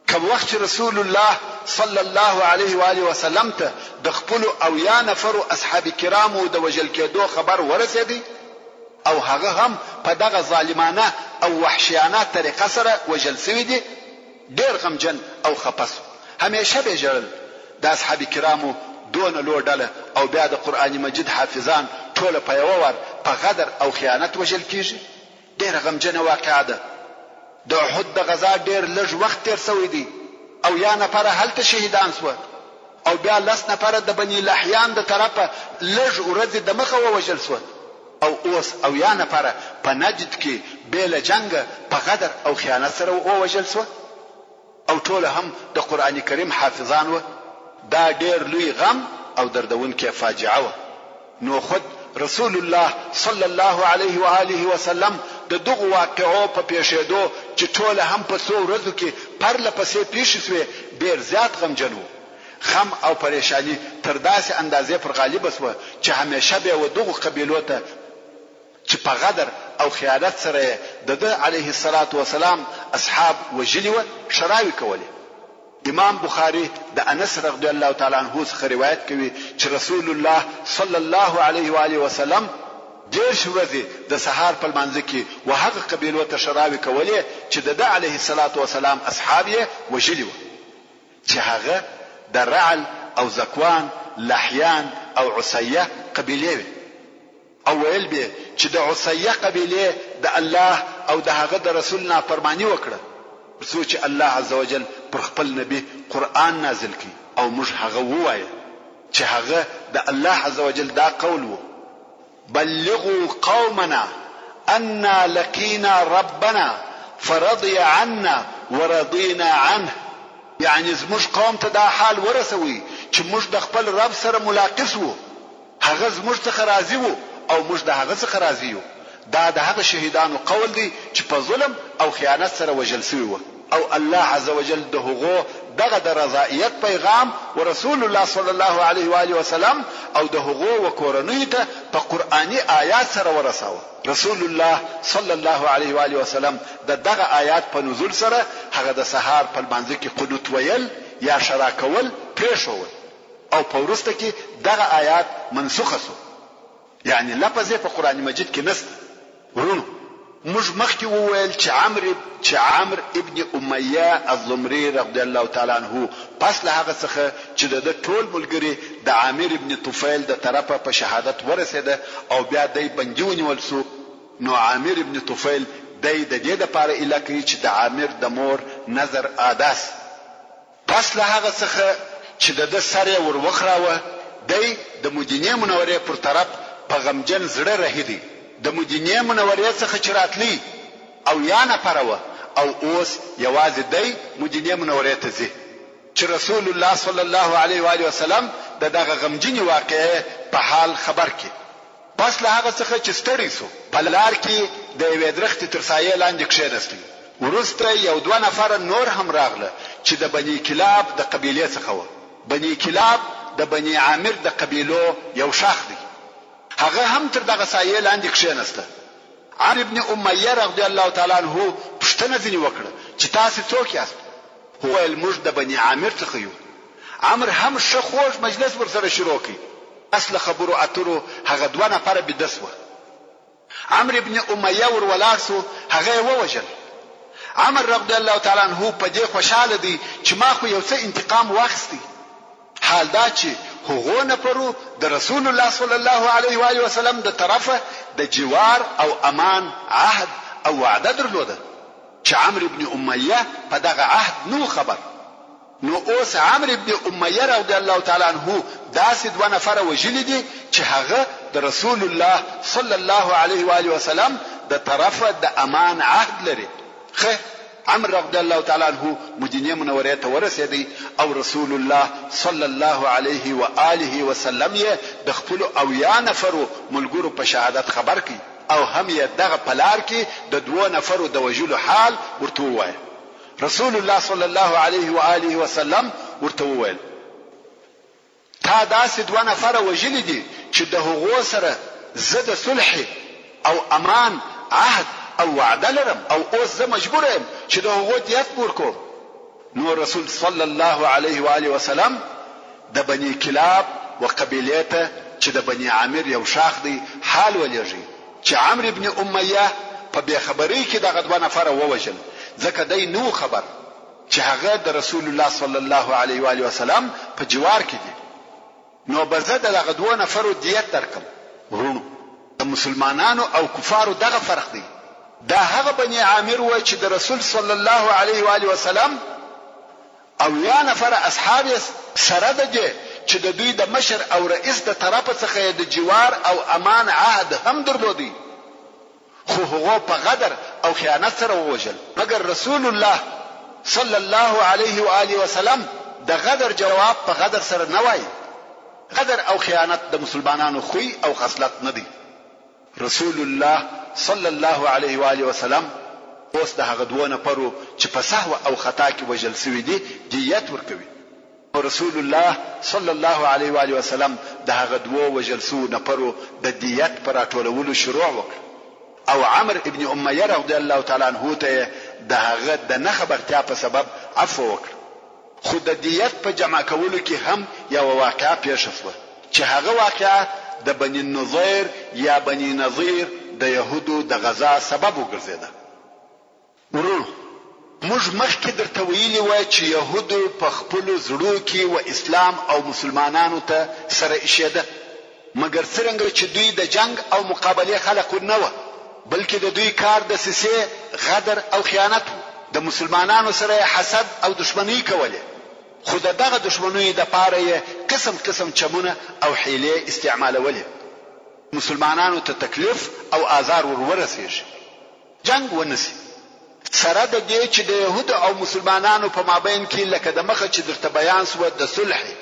کوم وخت چې رسول الله صلی الله علیه و آله وسلم ته د خپلو 70 نفرو اصحاب کرامو د وژل کېدو خبر ورسېدی او هغه هم په دغه ظالمانه او وحشیانه طریقه سره وژل شوي دي، ډېر غمجن او خپه شو، همېشه به یې ژړل. د اصحاب کرامو دونه لو ډله او بیا د قرآن مجید حافظان ټوله په یوه وار په غدر او خیانت وژل کېږي؟ ډېره غمجنه واقعه ده. د احد د غزا ډېر لږ وخت تېر شوی دی، 70 نفره هلته شهیدان شوه او بیا لس نفره د بني لحیان د طرفه لږ ورځې دمخه ووژل شوه او اوس 70 نفره په نجد کې بې له جنګه په غدر او خیانت سره ووژل شوه. او ټوله هم د قرآن کریم حافظان وه، دا ډېر لوی غم او دردونکې فاجعه وه، نو خود رسول الله صلی الله علیه و آله وسلم د دغو واقعو په پېښېدو چې ټوله هم په څو ورځو کې پرله پسې پېښې شوې ډېر زیات غمجن وو، غم او پرېشاني تر داسې اندازې پر غالبه شوه چې همېشه به یې و دغو قبیلو ته چې په غدر او خیانت سره یې د ده علیه الصلوة والسلام اصحاب وژلي وه، ښراوې کولې. امام بخاري د انس رضی الله تعالی عنه څخه روایت کوي چې رسول الله صلی الله علیه و آله وسلم 30 ورځې د سهار په لمانځه کې و هغه قبیلو ته ښراوې کولې چې د ده علیه الصلوة والسلام اصحاب یې وژلي وه، چې هغه د رعل او ذکوان، لحیان او عصیه قبیلې وې. او ویل به چې د عصیه قبیلې د الله او د هغه د رسول نافرماني وکړه، تر څو چې الله عزوجل پر خپل نبي قرآن نازل کړي او موږ هغه ووایه، چې هغه د الله عزوجل دا قول وو، بلغوا قومنا انا لقینا ربنا فرضی عنا ورضینا عنه، یعنې زموږ قوم ته دا حال ورسوئ چې موږ د خپل رب سره ملاقي شوو، هغه زموږ څخه راضي وو او موږ د هغه څخه راضي یو. دا د هغه شهیدانو قول دی چې په ظلم او خیانت سره وژل شوي وه او الله عزوجل د هغو دغه د رضائیت پیغام و رسول الله صلی الله علیه و آله وسلم او د هغو و کورنیو ته په قرآني آیات سره ورساوه. رسول الله صلی الله علیه و آله وسلم د دغه آیات په نزول سره هغه د سهار په لمانځه کې قنوت ویل یا ښرا کول پرېښوول او په وروسته کې دغه آیات منسوخ شو. یعنې لفظ یې په قرآن مجید کې نشته. وروڼو! موږ مخکې وویل چې عمرو چې عمرو ابن امیه الضمري رضی الله تعالی عنه پس له هغه څخه چې د ده ټول ملګري د عامر ابن طفیل د طرفه په شهادت ورسېده او بیا دی بندي ونیول شو نو عامر ابن طفیل دی د دې لپاره ایله کړ چې د عامر د مور نذر ادا شي. پس له هغه څخه چې د ده سر یې ور وخراوه، دی د مدینې منورې پر طرف په غمجن زړه رهي دی. د مدینې منورې څخه چې راتلی 70 نفره وه او اوس یوازې دی مدینې منورې ته ځي. چې رسول الله صلی الله علیه وآله وسلم د دغه غمجنې واقعې په حال خبر کړي. پس له هغه څخه چې ستړی شو، په لار کې د یوې درختې تر سایې لاندې کښېنستی. وروسته یو دوه نفره نور هم راغله چې د بني کلاب د قبیلې څخه وه. بني کلاب د بني عامر د قبیلو یو ښاخ دی. هغه هم تر دغه سایې لاندې کښېنسته. عمرو بن امیه رضی الله تعالی عنه پوښتنه ځینې وکړه چې تاسې څوک یاست؟ وویل، موږ د بني عامر څخه یو. عمرو هم ښه خوږ مجلس ورسره شروع کړ. پس له خبرو اترو هغه دوه نفره بیده شوه. عمرو بن امیه ور ولاړ شو، هغه یې ووژل. عمرو رضی الله تعالی عنه په دې خوشحاله دی چې ما خو یو څه انتقام واخیستی. حال دا چې هغو نفرو د رسول الله صلی الله علیه و آله وسلم د طرفه د جوار او امان عهد او وعده درلوده چې عمرو بن امیه په دغه عهد نه وو خبر. نو اوس عمرو بن امیه رضی الله تعالی عنه داسې دوه نفره وژلي دي چې هغه د رسول الله صلی الله علیه و آله وسلم د طرفه د امان عهد لري. خیر عمرو رضی الله تعالی عنه مدینې منورې ته ورسېدی او رسول الله صلی الله علیه و آله وسلم یې د خپلو 70 نفرو ملګرو په شهادت خبر کړ او هم یې دغه په لار کې د دوو نفرو د وژلو حال ورته ووایه. رسول الله صلی الله علیه و آله وسلم ورته وویل، تا داسې دوه نفره وژلي دي چې د هغو سره زه د صلحې او امان عهد او وعده لرم او اوس زه مجبور یم چې د هغو دیت ورکوم. نو رسول صلی الله علیه و آله وسلم د بني کلاب و قبیلې ته چې د بني عامر یو ښاخ دی حال ولېږی چې عمرو بن امیه په بې خبرۍ کې دغه دوه نفره ووژل ځکه دی نه وو خبر چې هغه د رسول الله صلی الله علیه و آله وسلم په جوار کې دي نو به زه د دغه دوو نفرو دیت درکړم. وروڼو! د مسلمانانو او کفارو دغه فرق دی، دا هغه بني عامر وه چې د رسول صلی الله علیه و آله وسلم 70 نفره اصحاب یې سره د دې چې د دوی د مشر او رئیس د طرفه څخه یې د جوار او امان عهد هم درلودی خو هغو په غدر او خیانت سره ووژل مګر رسول الله صلی الله علیه و آله وسلم د غدر جواب په غدر سره نه وایي. غدر او خیانت د مسلمانانو خوی او خصلت نه دی. رسول الله صلی الله علیه و آله وسلم اوس د هغه دوو نفرو چې په سهوه او خطا کې وژل شوي دي دیت ورکوي. نو رسول الله صلی الله علیه و آله وسلم د هغه دوو وژل شوو نفرو د دیت په راټولولو شروع وکړه او عمرو ابن امیه رضی الله تعالی عنه ته یې د هغه د نه خبرتیا په سبب عفوه وکړه. خو د دیت په جمع کولو کې هم یوه واقعه پېښه شوه چې هغه واقعه د بني النضیر یا بني نضیر د یهودو د غزا سبب وګرځېده. وروڼو! موږ مخکې درته ویلي وه چې یهودو په خپلو زړو کې و اسلام او مسلمانانو ته سره ایښېده، مګر څرنګه چې دوی د جنګ او مقابلې خلق نه وه، بلکې د دوی کار دسیسې، غدر او خیانت وو، د مسلمانانو سره یې حسد او دښمنۍ کولې، خو د دغه دښمنیو دپاره یې قسم قسم چمونه او حیلې استعمالولې، مسلمانانو ته تکلیف او آزار ور ورسیږي. جنګ ونه شي. سره د دې چې د یهودو او مسلمانانو په مابین کې لکه د مخه چې درته بیان شوه د صلحې،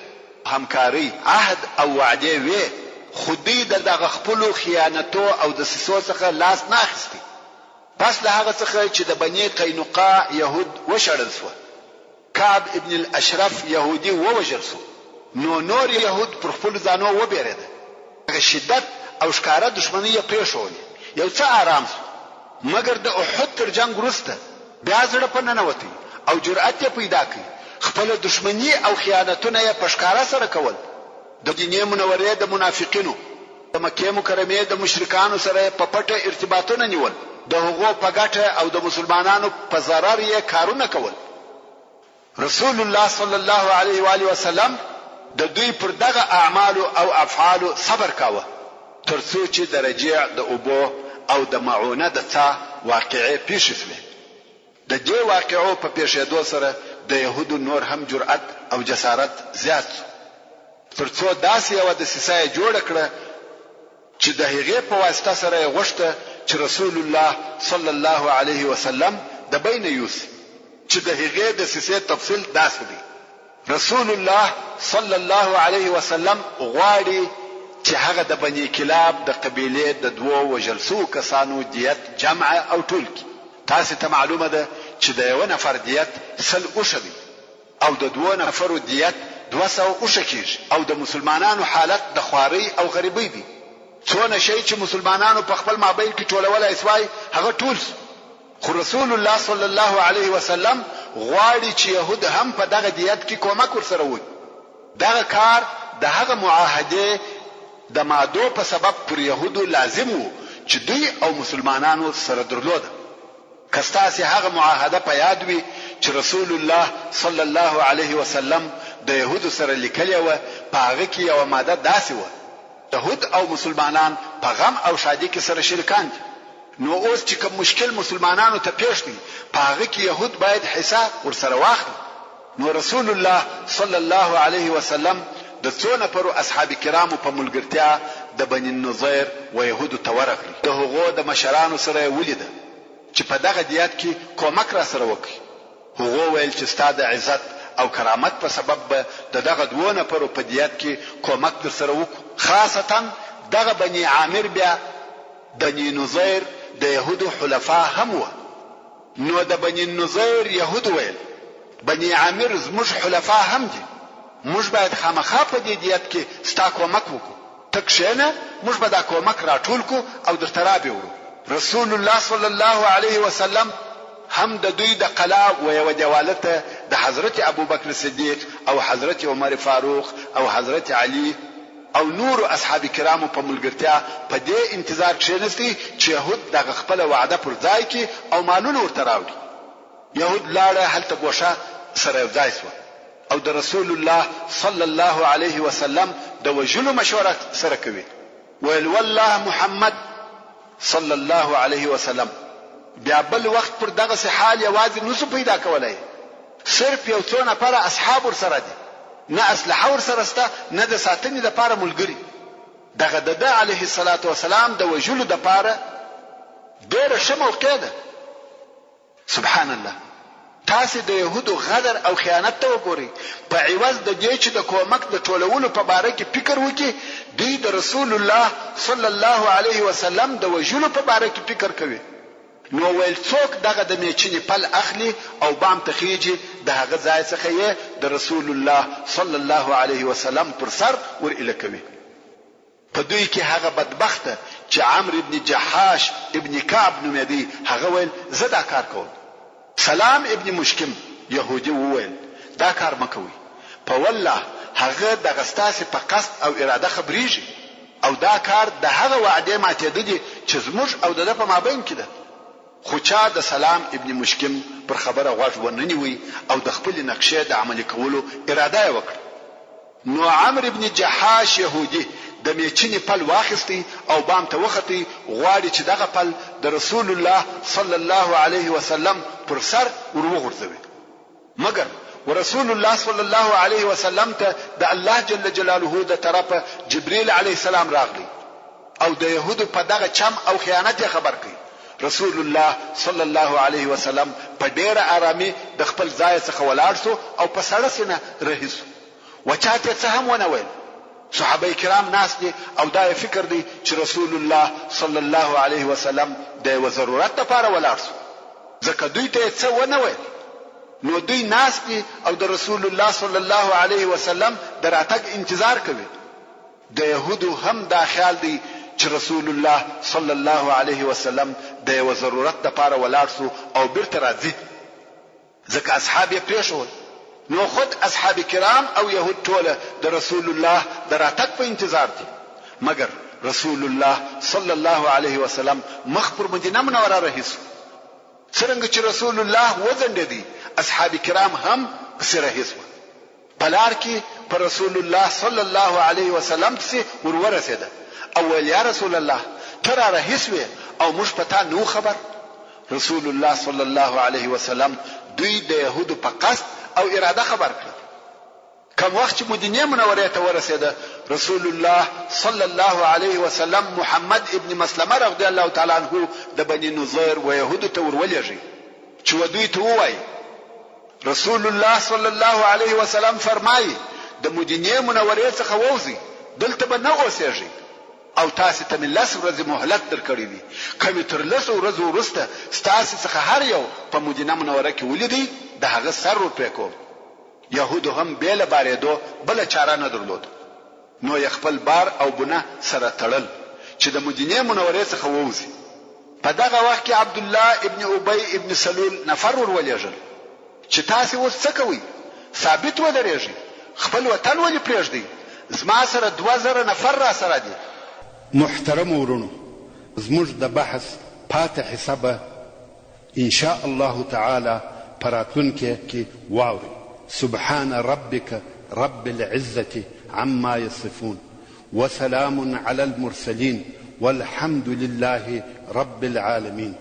همکارۍ، عهد او وعدې وې، خو دوی د دغه خپلو خیانتو او دسیسو څخه لاس نه اخیستی. پس له هغه څخه چې د بني قینقاع یهود وشړل شوه. کعب ابن الاشرف یهودي ووژل شو، نو نور یهود پر خپلو ځانو وبېرېده، هغه شدت او ښکاره دښمنۍ یې پرېښوولې، یو څه آرام شو، مګر د احد تر جنګ وروسته بیا زړه په ننوتی او جرئت یې پیدا کړ، خپله دښمني او خیانتونه یې په ښکاره سره کول، د مدینې منورې د منافقینو، د مکې مکرمې د مشرکانو سره یې په پټه ارتباطونه نیول، د هغو په ګټه او د مسلمانانو په ضرر یې کارونه کول. رسول الله صلی الله علیه و آله وسلم د دوی پر دغه اعمالو او افعالو صبر کاوه تر څو چې د رجیع د اوبو او د معونه د څاه واقعې پېښې شوې. د دې واقعو په پېښېدو سره د یهودو نور هم جرأت او جسارت زیات شو تر څو داسې یوه دسیسه یې جوړه کړه چې د هغې په واسطه سره یې غوښته چې رسول الله صلی الله علیه وسلم د بینه یوسي چې د هغې دسیسې تفصیل داسې دی. رسول الله صلی الله علیه وسلم غواړي چې هغه د بني کلاب د قبیلې د دوو وژل شوو کسانو دیت جمع او ټول کړي. تاسې ته معلومه ده چې د یوه نفر دیت 100 اوښه دی او د دوو نفرو دیت 200 اوښه کېږي او د مسلمانانو حالت د خوارۍ او غریبۍ دی. څونه شی چې مسلمانانو په خپل مابین کې ټولولای شوای هغه ټول شو. خو رسول الله صلی الله علیه وسلم غواړي چې یهود هم په دغه دیت کې کومک ورسره وکړي. دغه کار د هغه معاهدې د مادو په سبب پر یهودو لازم وو چې دوی او مسلمانانو سره درلوده. که ستاسې هغه معاهده په یاد وي چې رسول الله صلی الله علیه وسلم د یهودو سره لیکلې وه، په هغه کې یوه ماده داسې وه، یهود او مسلمانان په غم او ښادي کې سره شریکان دي. نو اوس چې کوم مشکل مسلمانانو ته پېښ دی په هغه کې یهود باید حصه ورسره واخلي. نو رسول الله صلی الله علیه وسلم د څو نفرو اصحاب کرامو په ملګرتیا د بني النضیر و یهودو ته ورغلی، د هغو د مشرانو سره یې ولیده چې په دغه دیت کې کومک راسره وکړئ. هغو ویل چې ستا د عزت او کرامت په سبب به د دغه دوو نفرو په دیت کې کومک درسره وکړو، خاصتاً دغه بني عامر بیا بني نضیر د یهودو حلفاء هم وه، نو د بني النضیر یهودو ویل، بني عامر زموږ حلفاء هم دي، موږ باید خامخا په دې دیت کې ستا کومک وکړو، ته کښېنه، موږ به دا کومک راټول کړو او درته رابې وړو. رسول الله صلی الله علیه وسلم هم د دوی د قلا و یوه دېواله ته د حضرت ابوبکر صدیق او حضرت عمر فاروق او حضرت علی او نورو اصحاب کرامو په ملګرتیا په دې انتظار کښېنستی چې یهود دغه خپله وعده پر ځای کړي او مالونه ورته راوړي. یهود لاړه هلته ګوښه سره یو ځای شوه او د رسول الله صلی الله علیه وسلم د وژلو مشوره سره کوي، ویل والله محمد صلی الله علیه وسلم بیا بل وخت پر دغسې حال یوازې نشو پیدا کولای، صرف یو څو نفره اصحاب ورسره دي، نه اسلحه ورسره شته نه د ساتنې لپاره ملګري، دغه د ده علیه الصلوة والسلام د وژلو لپاره ډېره ښه موقع ده. سبحان الله! تاسې د یهودو غدر او خیانت ته وګورئ، په عوض د دې چې د کومک د ټولولو په باره کې فکر وکړي، دوی د رسول الله صلی الله علیه وسلم د وژلو په باره کې فکر کوي. نو ویل څوک دغه د میچنې پل اخلي او بام ته خیژي، د هغه ځای څخه یې د رسول الله صلی الله علیه وسلم پر سر ور ایله کوي. په دوی کې هغه بدبخته چې عمرو ابن جحاش ابن کعب نومېدی هغه ویل، زه دا کار کوم. سلام ابن مشکم یهودي وویل، دا کار مه کوئ، په والله هغه دغه ستاسې په قصد او اراده خبرېږي او دا کار د هغه وعدې ماتېده دي چې زموږ او د ده په مابین کې ده. خو چا د سلام ابن مشکم پر خبره غوږ ونه نیوی او د خپلې نقشې د عملي کولو اراده یې وکړه. نو عمرو بن جحاش یهودي د میچنې پل واخیستی او بام ته وختی، غواړي چې دغه پل د رسول الله صلی الله علیه وسلم پر سر ور وغورځوي. مګر ورسول الله صلی الله علیه وسلم ته د الله جل جلاله د طرفه جبریل علیه السلام راغلی او د یهودو په دغه چم او خیانت یې خبر کړ. رسول الله صلی الله علیه وسلم په ډیره آرامی د خپل ځایه څخه ولاړ شو او په سړه سینه رهي شو. وچاته یې څه هم ونه ویل. صحابه کرام ناست دي او دا یې فکر دی چې رسول الله صلی الله علیه وسلم د یوه ضرورت لپاره ولاړ شو، ځکه دوی ته یې څه ونه ویل. نو دوی ناست دي او د رسول الله صلی الله علیه وسلم د راتګ انتظار کوي. د یهودو هم دا خیال دی چې رسول الله صلی الله علیه وسلم د یوه ضرورت لپاره ولاړ شو او بیرته راځي، ځکه اصحاب یې پرېښول، نو خود اصحاب کرام او یهود ټوله د رسول الله د راتګ په انتظار دي، مګر رسول الله صلی الله علیه وسلم مخ پر مدینه منوره رهي شو. څرنګه چې رسول الله وځنډېدی، اصحاب کرام هم پسې رهي شوه. په لار کې په رسول الله صلی الله علیه وسلم پسې ور ورسېده او ویل، یا رسول الله! ته را رهي شوې او موږ په تا نه وو خبر؟ رسول الله صلی الله علیه وسلم دوی د یهودو په قصد او اراده خبر کړل. کوم وخت چې مدینې منورې ته ورسېده، رسول الله صلی الله علیه وسلم محمد ابن مسلمه رضی الله تعالی عنه د بني نضیر و یهودو ته ور ولېږی چې و دوی ته ووایي، رسول الله صلی الله علیه وسلم فرمایي، د مدینې منورې څخه ووځئ، دلته به نه اوسېږئ او تاسې ته مې لس ورځې مهلت درکړی دی، که مې تر لسو ورځو وروسته ستاسې څخه هر یو په مدینه منوره کې ولیدی، د هغه سر ور پرې کوم. یهودو هم بې له بارېدو بله چاره نه درلود، نو یې خپل بار او بونه سره تړل چې د مدینې منورې څخه ووځي. په دغه وخت کې عبدالله ابن ابی ابن سلول نفر ور ولېږل چې تاسې اوس څه کوئ؟ ثابت ودرېږئ، خپل وطن ولې پرېږدئ؟ زما سره 2000 نفر راسره دي. محترمو وروڼو! زموږ د بحث پاتې حصه به ان شاء الله تعالی په راتلونکې کې واورئ. سبحان ربک رب العزة عما يصفون وسلام علی المرسلین والحمد لله رب العالمین.